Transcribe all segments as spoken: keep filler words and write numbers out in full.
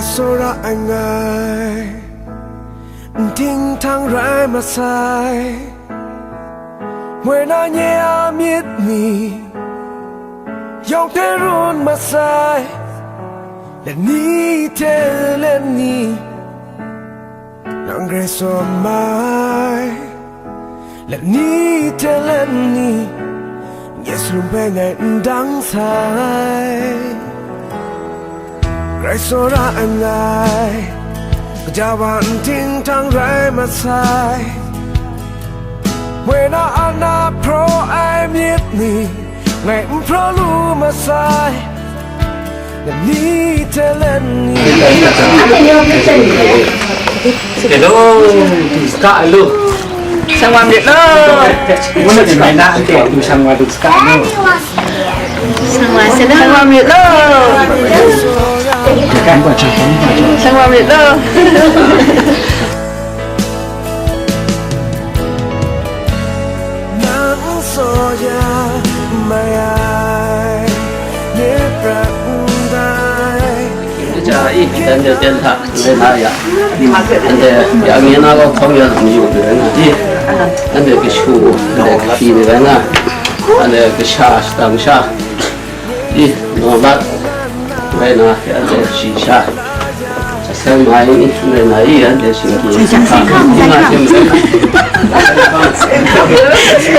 Sora ai ngai, nting htang rai masai, moi na nye a myit ni, yawng hte run masai, let ni hte let ni, nang grai sawm ai, let ni hte let ni, nye salum hpe ngai n dang sai. Grai sora ai ngai, kaja wa nting htang rai masai, moi na a na hpraw ai myit ni, ngai n hpraw lu masai, let ni hte let ni. Hello, du saka lu. Shang wa myit law. Wunat mai na anhte du shang wa du saka lu. Shang wa myit law. Shang wa myit law. Nang tsaw ya mai ai, nye prat ndai. Ja i, dan de ten hta, le na ya. Ande, ya nge na lo hkawng ya na mayu de na i. Ande kashu, ande kahpyi de na. Ande kasha, shadang sha. I, no lat, rai na, ya de shi sha. Seng mai ni, rai na i, ya de shi ki. Seng sha, seng sha, seng sha. Seng sha. Seng sha. Seng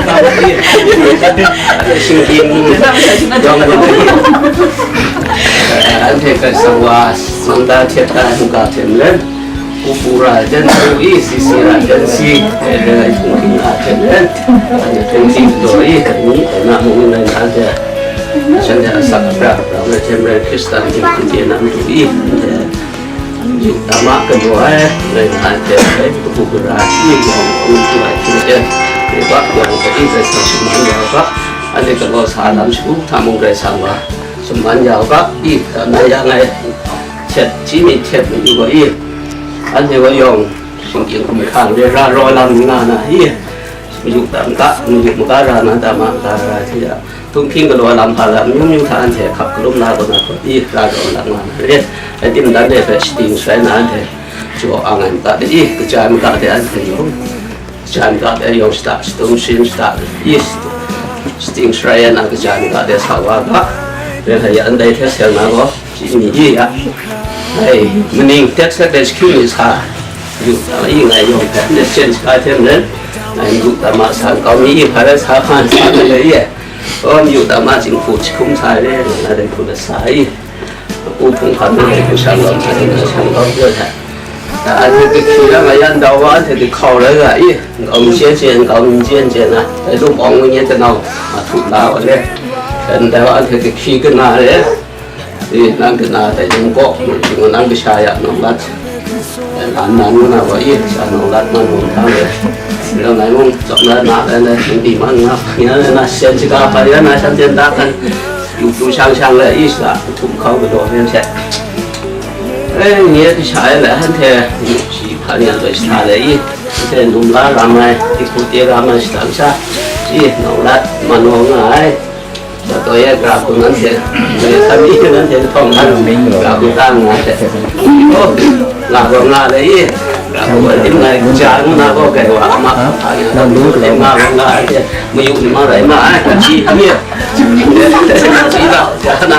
sha. Seng sha. Anhte hkrai sang wa, sang da htet da, hkungga hte maren, pu pu ra ai jan pu i, si si ra ai jan si, eh, hpung hping ra ai hte maren, anhte hpung hping daw i, ni, na mung nai na hte, shanhte asak apra, rau na hte maren, Hkristan hpung hping chye na matu i, anhte Yu dama galaw ai, rai na ai hte, dai kabu gara hti yawng hkrum hkrum ai hte maren, Rebak yang hpe Karai Kasang shaman ya u ga, anhte galaw sa lam shagu hta mung Karai Kasang wa shaman ya u ga, i, dai na yang ai htet, hti mi htet mayu gaw i, anhte gaw yawng shinggyim hkum hkrang re ra raw lam nga na i, mayu dam ga, mayu maga ra na dama ga ra hte ya, Hpung hping galaw lam hpa lam myu myu hta anhte hkap galum la gaw na hkawt i, ra gaw lam nga na re. Rai timung, dan de hpe shating sharai na anhte jaw ang ai mata de i, kaja ai mata de anhte yawng, kaja ai mata de yawng shada shadum sharin shada i, shating sharai ai na kaja ai mata de sa wa ga, rai hkrai ya ndai hte seng na gaw, shi mi i ya. Ai, maning tek sek de jahkying mi sa, yu, i ngai yawng hpe, nde shen shaga hte maren, ngai yu dama sa nkau mi i hpa rai sa hpa n sa ai le i, Aw, yu dama jinghku jahkum sa ai re, nga na dai hku na sa i, u hpung hkan na dai hku sha lawm sa ai, na sha lawm pyaw ai. Na anhte kahkyi lam a yan dau wa, anhte kahkau rai ga i, nkau n chye chye, nkau n chye n chye na, dai lum awng ngu nye kanau, a htup la wa le. Ndai wa anhte kahkyi kana re, i, nang kana dai lung kaw, nang kasha ya nang lat. Lan nan ngu na gaw, i, sha nau lat man ngu hkang e. Rau ngai mung, tsawp na na, na, na, nang di man nga, ya na, na, syen shiga hpa, ya na, shan syen da hkan, yu pru shang shang le, i, sha, htum hkau galaw hpyen hte. E, nye kasha e le, hante, shi hpa ni a taw shahta le, i, hante, num la ram ai, i, hku te ram ai, shadang sha, i, nau lat, man ngu nga ai. Taw e, gra hku nanhte, e, hkan i nanhte kahtawng hkan, gra hku ta nga hte. O, nga gaw nga le i, gra hku tim ngai, ja ngu na gaw kai wa, a ma, a, nga gaw nga ai hte, mayu ni ma rai ma ai, hkan shi hkan e. Shi la, ja na,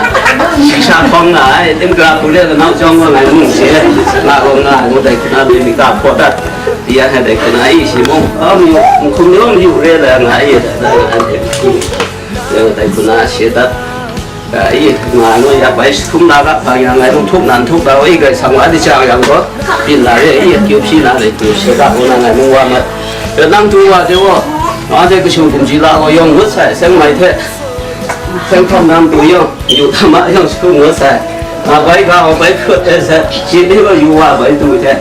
shi sha hkawng nga ai, tim gra hku le, kanau jawng gaw ngai mung she, nga gaw nga ai, ngu dai hku na, mi mi ga hpaw dat, ya hte dai hku na i shi mung, a, mayu, n hkum yawng mayu re la nga ai, dai na, anhte. Dai hku na she dat, a, i, nga ngu ya bai hkum la ga, hpa yang ngai mung htup nan htup ga, i, Karai Kasang wa di chang yang gaw, byin la re, i, akyu hpyi na re, hku she ga, ngu na ngai mung wa mat. Dai nang tu wa de wo, nga de kashu gumji la gaw yawng ngut sai, seng mai hte, seng hkawm nang tu yawng, yu hta ma yawng shagun ngut sai. Nga bai ga, bai hkut ai sai, shi ni gaw yu wa bai du hte,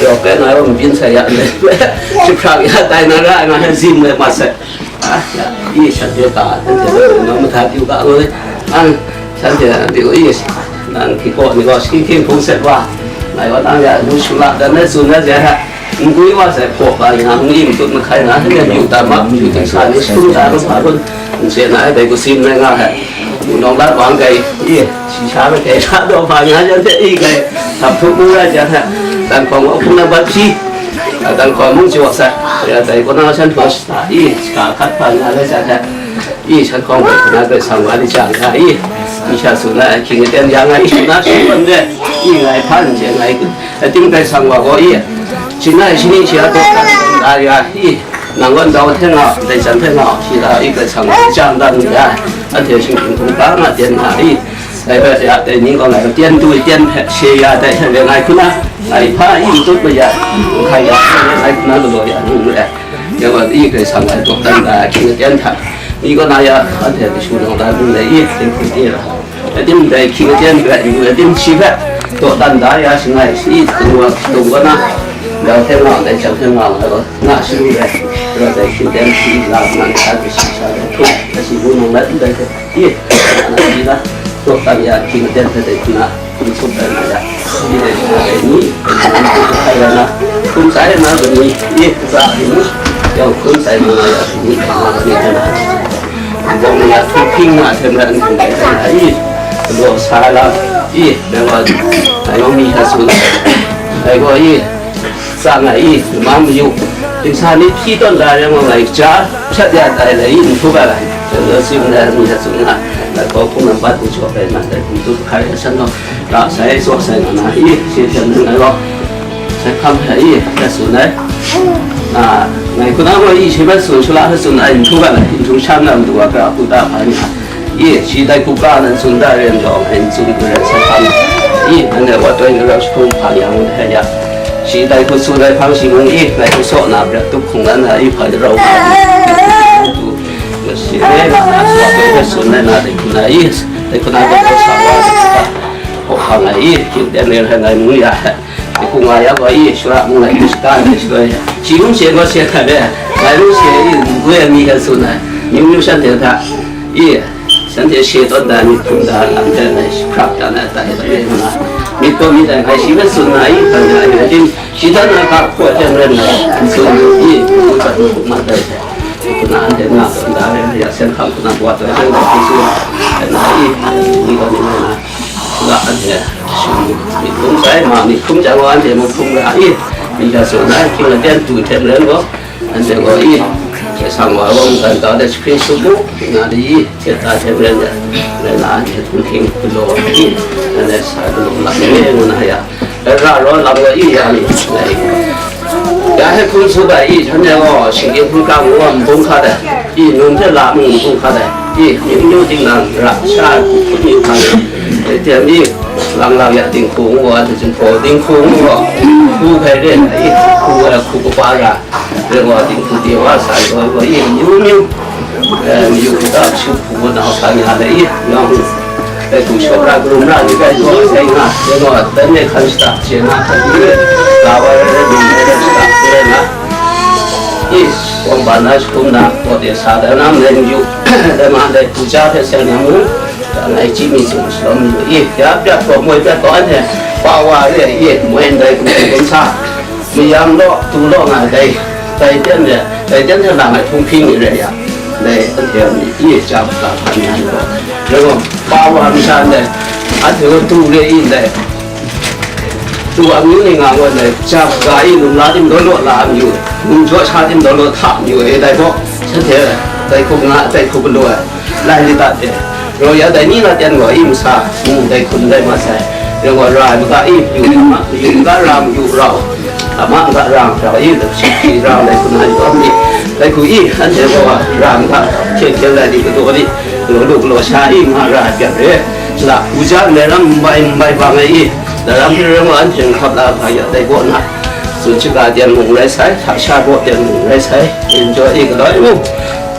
yawng pe ngai wa mabyin sai ya, jahprang ya tai na ra ai, nga hte zim ai mat sai. A, ya, i shanhte ga, nanhte gaw nang mahtat yu ga, ngu ai. An, shanhte a, diu i, nang hkihkaw ni gaw, shi hkying hpung set wa, ngai gaw nang ya, ngu shu la, dan na tsun na jai hta, n gwi wa sai hpaw ga, nang i matut mahkai na, hten yu tam ma, yu ting sa ni, sum ta, lu hpa hpun, n chye na ai, dai ku sim rai nga ai. Mu nawng lat wang kai, i, shi sha na kai, sha daw hpa nga jan hte, i, kai, hap htup mu ra jan hta, dan hkawng wa hpung na bat hpyi, a, dan hkawng mung jaw sa, ya, dai kaw na san hpaw shata, i, shaka hkat hpa nga lai jan hta, i, san hkawng bai hpung na bai sang wa li jang hta, i, i sha su na, hkying aten ya nga, i, su na, shi wan de, i, ngai hpa n je, ngai, ating bai sang wa gaw, i, shi na, shi ni, shi a daw, a, ya, i, Nang gaw ndau hte nga, dai jan hte nga, shi la i Karai Kasang hpe jang dan n ga, anhte shinggyim hkungga nga ten nga i, dai hpe ya, dai ning gaw ngai gaw tyen du i tyen hpe she ya, dai hte re ngai hku na, ngai hpa i n tut ma ya, n hkai ya, ngai hku na galaw ya, nu n re. Ya gaw i Karai Kasang ngai dawdan da, hkying aten hta, ni gaw na ya, anhte kashu nang da nu le i, hkying hku ni ra. Adim dai hkying aten hpe yu, adim shi hpe dawdan da ya shangai shi, dung wa, dung wa na, dau hte nga, dai chyang hte nga, nga, nga shi rai, rawt dai hkying aten shi la, nang sa, shi sa, dai hkrum, ashi bu nang mat ndai hte, i, na, dawdan ya hkying aten hpe dai hkrum na, hkrum tsup dai na ya, i dai hkrum dai ni, hkrum tsup dai na, hkrum tsai na, dai ni, i, hkrum tsai ni, yawng hkrum tsai na ya, ni, na, ni, na. Bawng ya hping hping ma hte maren hpung ai hte ai i, galaw sa ai lam i, dai wa, dai yawng mi hta tsun ai, dai gaw i, tsang ai i, namang mayu, dingsa ni hpyi tawn da ai rai wa ngai, ja hprat ya tai lai i, n htup ai lam, dai gaw tsun ai mi hta tsun ai, dai gaw hpung lam bat bu jaw ai na, dai hpung tu hkai ai san gaw, ra sai, tsaw sai nga na i, shi hpyen ning ai gaw, sai hkam hpe i, hpe tsun ai. A, ngai hku na gaw i, shi hpe tsun, shu la hpe tsun ai, n htu ga lai, n htu shan na matu wa, hpe a hku ta hpa ni, i, shi dai hku ka nan tsun da ren gaw, ngai n tsun hku ren sai hkam i, nanhte wa toi ni rau jahkrum hpa ni a ngu hpe ya. Shi dai hku tsun ai hpang shi mung i, ngai hku saw na, brak tup hkungran na i, hpa ni rau hpa ni, tu, shi e, na, na, sa, hpe tsun ai na, dai hku na i, dai hku na gaw, sa wa, sa, hkawhkam ai i, hkying aten re ai ngai mung ya, hku nga ya gaw i, shara mung ai, shaka ai, shaka ai, shi mung she gaw she hkrai ai, ngai mung she i, ngu ai mi hta tsun ai, myu myu shanhte hta i, shanhte she tawn da, myit hkum da, lam hte ngai hprap da na, tai bai re nga, myit gaw myit ai, ngai shi hpe tsun na i, hkrai ai, adim, shi hta na ga hkaw ai hte maren ngai, n tsun i, ngu hkrat n hkrup mat ai hte, hku na anhte nga tawn da ai, ya sen hkam hku na wa tawn ai hte, ngai hku tsun ai na i, ni gaw ni nga na. Ga anhte shing myit hkrum sai, ma myit hkrum jang gaw anhte mung hkrum ra i, myit ga tsun ai, hkying aten tu hte maren gaw, anhte gaw i, hte sang wa gaw mungkan kau de, shahkring tsup mu, nga de i, hte ta hte maren de, rai na anhte htunghking galaw i, anhte sa galaw lap re ngu na ya, ra raw lam gaw i ya ni, ngai Ya hpe hkrum tsup ai i, shanhte gaw shinggyim hkungga mung wa nbung hkat ai, i, num hte la mung nbung hkat ai, i, myu myu ting nang ra sha hkut myu hkat ai, i, teng i, lang lang ya dinghku ngu wa, hte jinghpaw dinghku ngu wa, hku hkai re ai, i, hku ai hku kaba ra, ring wa dinghku de wa sai wa, wa, i, myu myu. Eh, mayu hkra shu hpu nau sa nga ai i, yawng, eh, hku shawk ra, karum ra, ni rai taw, sai nga, sai nga, dan e hkan shata, chye na, hkan ni, la wa rai rai, bum rai rai shata, rai nga. I, wang ban na, shahkum na, kaw de sa, dan na, mayu, dan ma, dai hpu ja hpe sai nga mu, dan ai chyi mi sung, shalawm mayu, i, ya, prat gaw, moi prat gaw, anhte, pa wa re, i, moi ndai, hkum hkum sa, Mayam law, tu law nga dai, dai ten re, dai ten hte lang ai hpung hping ni re ya, dai anhte a myit i ja hpa hpa ni ai gaw, rai gaw, pa wa masha ndai, anhte gaw tu re i ndai, tu amyu ni nga gaw ndai, ja hpaga i num la tim law law la amyu, num jaw sha tim law law hta amyu e, dai gaw, shanhte dai hku nga, dai hku galaw ai. Lai li dat de, rau ya dai ni na ten gaw i masa, mung dai hkun dai mat sai, rai gaw ra ai maga i, yu ma, yu maga ra, yu rau, a ma maga ra, rau i, shi shi ra dai hkun ai taw ni, dai hku i, anhte gaw ra maga, hkyen hkyen lai di, kadaw di, galaw lu galaw sha i, nga ra ai pyak re, la, u ja ndai ram mbai mbai bang ai i, dai ram hpe rai gaw anhte nhkap la hpa ya dai gaw na, tsun shaga ten mung rai sai, hta sha gaw ten mung rai sai, enjoy i, galaw i mu.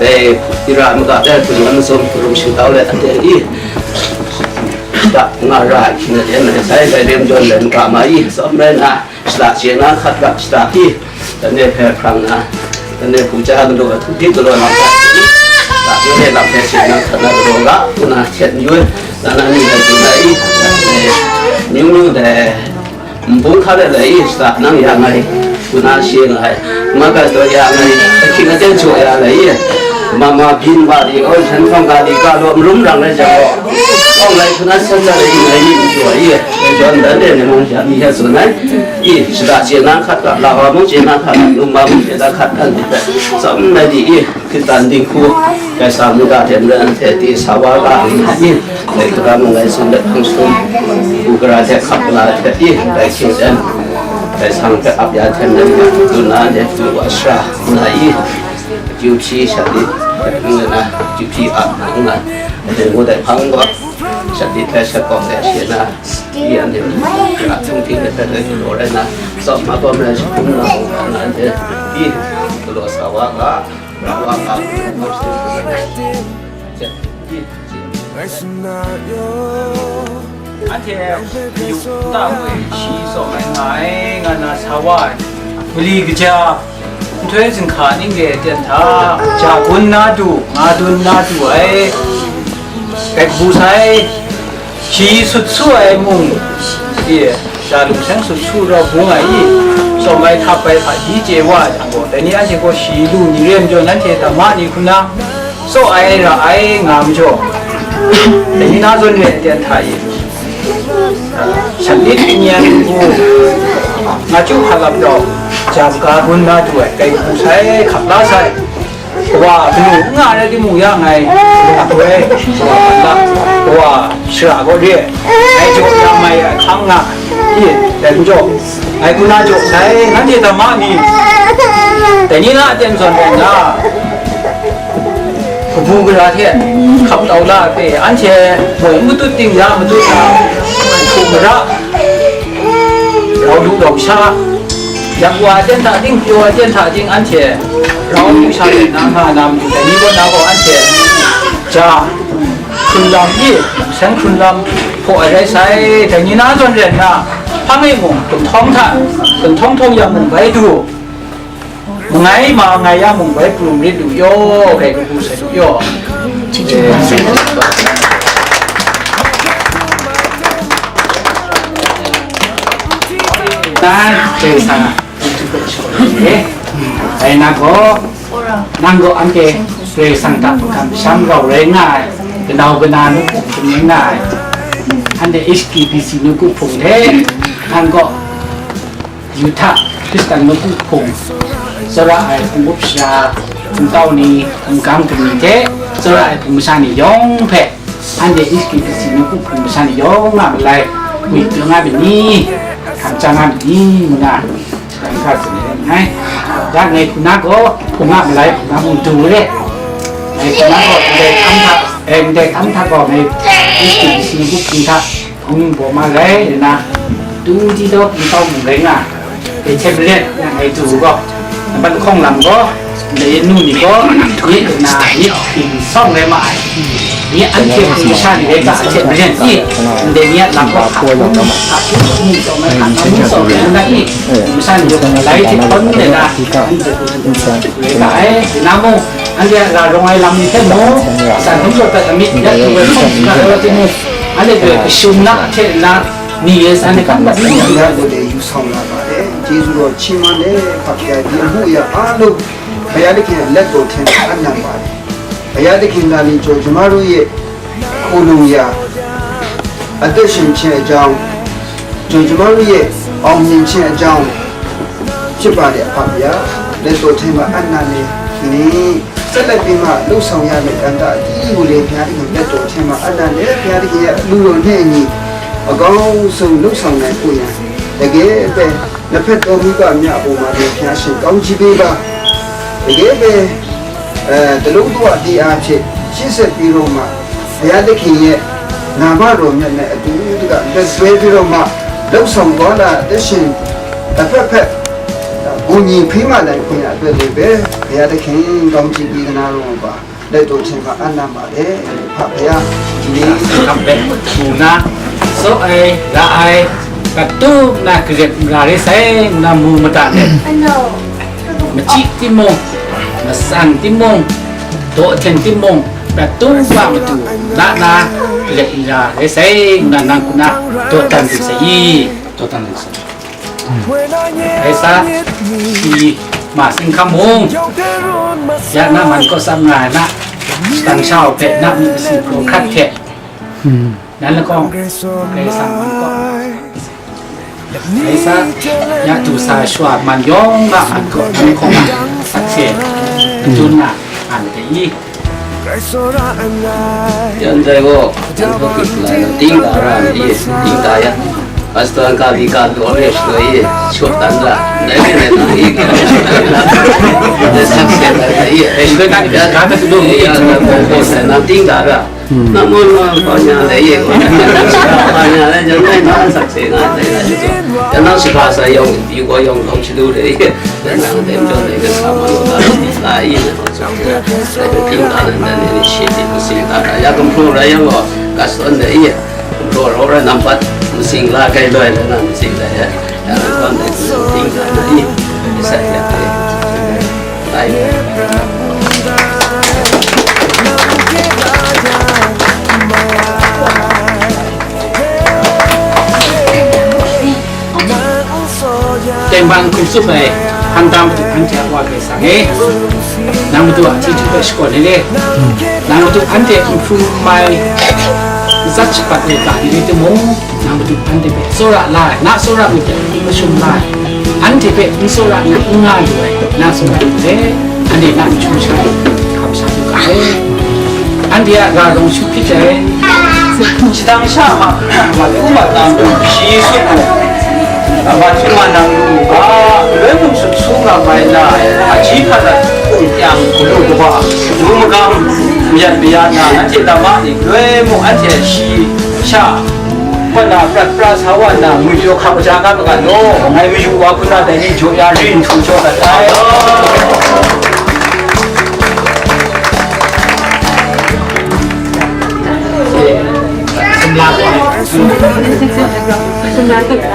Dai, ira maga dai hpun lam mazum, karum shingtau let aten i, shata nga ra ai hkying aten rai sai, dai rem jawn dai maga ma i, tsawm rai na, shata chye na, hkat gap shata i, dan e hpe hprang na, dan e hpu ja galaw, htu hpyi galaw lam hta i, shata yawng e lam hpe chye na, hkat na galaw ga, ngu na htet n yun, dan na ni dai chye na i, dan e, myu myu dai, Nbung hkra de lai i, shata nang ya ngai, ngu na shi nga ai, magat taw ya ngai, ahkying aten jaw ya lai i, Mama byin wa li, oi, hpyen hkawng ga li, ga law marum rang rai jang gaw, awng lai hpun a san na rai, rai ni, jaw i, jaw ndan de, ni mung ya mi hte tsun ai. I, shada chye na hkat ga, la wa mung chye na hkat ga, lung wa mung chye na hkat ga, ni hpe tsawm ai di i, hkrit dan dinghku, Kaisa mungga hte maren hte di sa wa ga, i, dai hkra mung lai sum let hpang sum, u gara hte hkap la hte i, dai hkying ten, dai sang hpe ap ya hte maren ya, dun na de, du wa shara, na i, Akyu hpyi shat lit, ngu na, akyu hpyi ap na, ngu na, aten ngu dai hpang gaw, shat lit hpe shat kawk de she na, i anhte mung, a htung hpyi de hpe dai galaw rai na, tsawm ma bawm na, shi hpung na, hpung na, anhte, i, galaw sa wa ga, ra wa ga, i, Anhte yu ta we shi tsawm ai nga ai, nga na sa wa ai, mali kaja, nhtoi zinhka ning de aten hta, ja gun na du, nga dun na du ai, bai kabu sai, shi sut su ai mung, e, ja lung seng sut su rau bung ai i, tsawm ai htap ai hpaji chye wa ai hta gaw, dai ni anhte gaw shi lu ni re majaw, nanhte dama ni hku na, tsaw ai, ra ai nga majaw, dai ni na zawn re ai ten hta e, shanlit nyan ngu, nga chyu hkalap rau, ja maga gun na du ai, kai hku sai, hkap la sai, kawa kanu n nga rai timung ya ngai, a hoi, kawa hkap la, kawa shara kaw re, ngai jaw ya mai ai hkang nga, i, dai majaw, ngai hku na jaw sai, nanhte dama ni, dai ni na aten zawn rai nna, kabu gara hte hkap tau la ai hpe, anhte moi n matut ting ya matut na, hku mara, rau lu rau sha, yak wa aten hta ting, pyaw aten hta ting, anhte rau lu sha let na nga na matu, dai ni kaw na gaw anhte ja hkrun lam i, seng hkrun lam hpaw ai rai sai, dai ni na zawn rai nna, hpang e mung, gumhtawng hta, gumhtawng htawng yang mung bai du, mangai ma ngai ya mung bai prum rit lu yaw, kai kabu sai lu yaw. Nan, Karai Kasang a, dai na gaw, nang gaw anhte Karai Kasang hta hkam sham rau rai nga ai, kanau kana nawku hpung rai nga ai, anhte H K B C nawku hpung hte, nang gaw, Yuhta Hkristan nawku hpung, tsawra ai hpung up sara, hpung tau ni, hpung gang kani hte, tsawra ai hpung masha ni yawng hpe, anhte H K B C nawku hpung masha ni yawng a malai, ngwi pyawng a myit ni, hkam chyang a myit ni, ngu na, shakawn hkra tsun ai. Ya ngai hku na gaw, hpung a malai hpung a mung du re. Ngai hku na gaw, ndai hkam hta, eh, ndai hkam hta gaw, ngai H K B C nawku hpung hta, Hpung bawm a rai nna, tu di taw hpung tau mung rai nga, dai hte maren, nang ngai du gaw, nampat lahkawng lam gaw, ndai nu ni gaw, nye nna, nye hping sawng rai ma ai. Nye anhte hpung masha ni rai ga, hte maren i, ndai nye a lam gaw, hpa hpung, hpa hpung, hpung sawng rai, hpa hpung sawng rai nna i, hpung masha ni gaw, lai hte hkawn nna, anhte hpung rai ga ai, nna mung, anhte a ga rawng ai lam ni hte mung, san hkrum rawt dat ai myit, ya hpung rai hpung, hpung rai timung, anhte hpe kashung na hte nna, နေရာစာနဲ့ ကပ်ပြီး ဘုရားကိုလည်း ယူဆောင်လာပါတယ်။ ကျေးဇူးတော်ချီးမွမ်းတယ်။ ဖခင် ဒီအမှုအရာအားလုံး ဘုရားသခင်ရဲ့ လက်တော်ထဲမှာ အပ်နှံပါတယ်။ ဘုရားသခင်သာလျှင် ကျွန်တော်တို့ရဲ့ ခိုလှုံရာ အသက်ရှင်ခြင်းအကြောင်း၊ ကျွန်တော်တို့ရဲ့ အောင်မြင်ခြင်းအကြောင်း ဖြစ်ပါတယ် အဖခင်ဗျာ။ လက်တော်ထဲမှာ အပ်နှံနေ ဒီနေ့ ဆက်လက်ပြီးမှ လှုပ်ဆောင်ရမယ့် ကဏ္ဍအသီးသီးကိုလည်း ဘုရားသခင် လက်တော်ထဲမှာ အပ်နှံတယ်။ ဘုရားသခင်ရဲ့ အလိုတော်နဲ့အညီ အကောင်းဆုံး လှုပ်ဆောင်နိုင်ဖို့ရန် တကယ်ပဲ နှစ်ဖက်သောမိဘများအပေါ်မှာလည်း ဘုရားရှင် ကောင်းချီးပေးပါ။ တကယ်ပဲ အဲ တလုံးသောအသီးအားဖြင့် ရှေ့ဆက်ပြီးတော့မှ ဘုရားသခင်ရဲ့ နာမတော်မြတ်နဲ့အတူတက လက်တွဲပြီးတော့မှ လှုပ်ဆောင်သွားတာ အသက်ရှင် တစ်ဖက်ဖက် ကိုယ်ညီဖေးမနိုင်ခွင့်ရအတွက်လည်းပဲ ဘုရားသခင် ကောင်းချီးပေးသနားတော်မူပါ။ လက်တော်ထဲမှာ အပ်နှံပါတယ်။ ဖခင် ဒီနေ့ ကပ်ပဲ မူနာ စောအဲ လာအဲ ကတူနာ ကရက် မလာရဲဆိုင် မူနာ မူမတန် မကြည့်တိမုံ မစံတိမုံ ဒေါ်အထင်တိမုံ ကတူပါမတူ လာနာ ကရက် မလာရဲဆိုင် မူနာ နံ ကူနာ ဒေါ်တန်တိစအီ ဒေါ်တန်တိစအီ အဲစာ ဒီ Ma Singhkam mung, ya na man kaw tsam nga ai na, shadang sha u hpe na myit masi hkru hkrat hte, nan lakawng, Karai Kasang man kaw, Karai Kasang, ya du sa ai shawa man yawng a man kaw, nan lahkawng a sakse, dun na, nga myit dai i. Yan dai gaw, yan hkawk hkrit lai, ting da ra ai, ting da yan. Pastor ka li ka law re shaloi e, shut dan ra. Dai re ai, nang i ga. Dai sak se dai dai e. Dai shut dan ka, ka ta tu dong e. Ya, na ko ko se, na ting da ra. Hmm. Na mo mo pa nya le ye. Pa nya le, jan dai na sak se na dai na. Ya na shi ka sa yong, yu ko yong kong shi du le ye. Dai na dai jan dai ka sa ma lo da. La i na ko sa. Dai ting da na na ni shi di ma sing da. Ya kum pro ra yang ko. Ka son dai ye. Kum pro ro ra nam pat. Ma sing la kai doi na na ma sing dai ya. Ya na kon dai ting da na i. Sa ya. Ai. Tengman hkum tsup ai, hpang dam matu anhte a wa Karai Kasang e, nang matu a chyeju hpe shakawn ai le, nang matu anhte nhpru mai zat shapat ai ga ni rai timung, nang matu anhte hpe tsawra la ai, na tsawra myit dai n mashum la ai, anhte hpe n tsawra n nga lu ai, na tsawra myit dai, anhte na n chyu sha ai, hkam sha lu ga ai. Anhte a ga rawng shu hpyi ai. Shadang sha ma, ma lu ma tam lu, shi sut mu. Ma hti ma nang lu mu ga, galoi mung sut su nga mai na ai, a ji hpa na hkung kyang galu kaba, lu magam, mayat mayat na, anhte dama ni, galoi mung anhte shi sha, Wa na prat pra sa wa na, ngwi jaw hkap ja ga maga law, ngai mayu wa hku na dai ni jaw ya rin htu jaw gat ai. Sumla gaw. Sumla gaw.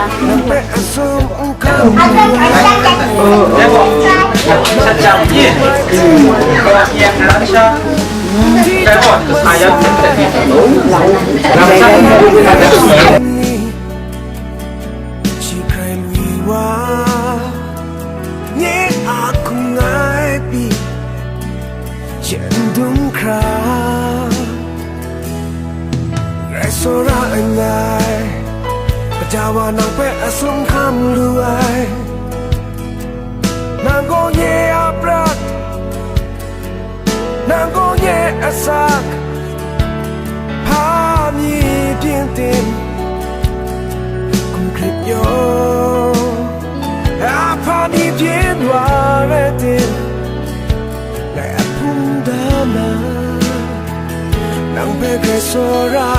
Shi hkrai lui wa, nye a hkum ngai pyi, chen dum hkra, grai tsawra ai ngai, Kaja wa nang hpe a sum hkam lu ai, nang gaw nye a prat, nang gaw nye a sak, hpa mi byin tim, hkum hkrit yaw, a hpa mi byin wa rai tim, ngai a hpung da na, nang hpe grai tsawra